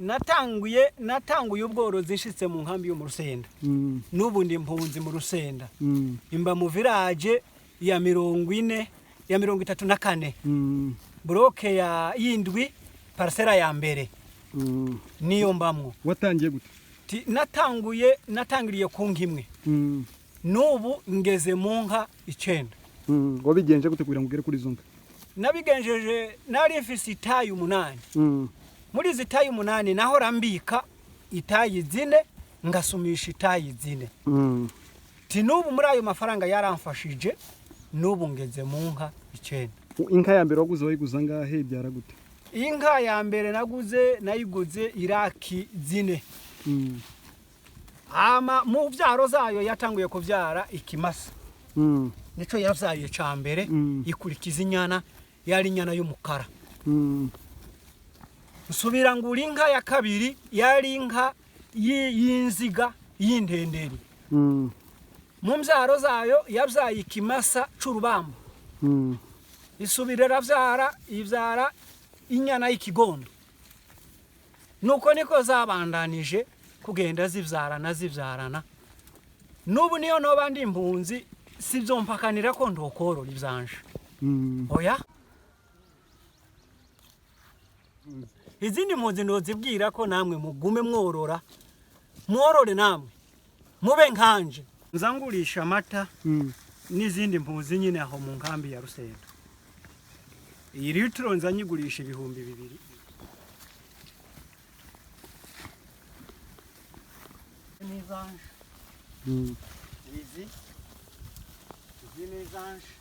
Natanguye ubworozi nshitse mu nkambi yo mu Rusenda. N'ubu ndi impunzi mu Rusenda. Imba mu village ya 40, ya 34, bloc ya yindwi, parcelle ya mbere, niyo mbamwo. Watangiye gute? Natangiriye ku nka imwe. N'ubu ngeze mu nka 9. Wabigenje gute kugira ngo ugere kuri izo nka? Nabigenjeje, nari mfise itayi 8. Muri izi tayi 8 nahora mbika itayi 4, ngasumisha itayi 4. Ti n'ubu muri ayo mafaranga yaramfashije, n'ubu ngeze mu nka 9. Inka ya mbere waguze wayiguze angahe? Ibyara gute? Inka ya mbere naguze, nayiguze iraki 4. Hama mu vyaro zayo yatanguye kuvyara ikimasa. Nico yavyaye ca mbere. Ikurikiza inyana, yari inyana y'umukara. Nsubira ngura inka ya kabiri, yari inka y'inziga y'intenderi. Mu mvyaro zayo yavyaye ikimasa c'urubamba. Isubira iravyara, ivyara inyana y'ikigondo. Nuko niko zabandanije kugenda zivyarana zivyarana. N'ubu niyo noba ndi impunzi, sivyo mpakanira ko ndokorora ivyanje. Oya, izindi mpunzi ndozibwira ko namwe mugume mworora, mworore namwe mube nkanje. Nzangurisha amata n'izindi mpunzi nyine aho mu nkambi ya Rusenda. Iyi litiro nza nyigurisha 2000. N'izanje. Izi ni izanje.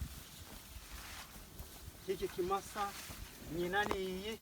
Iki kimasa nyina ni iyi.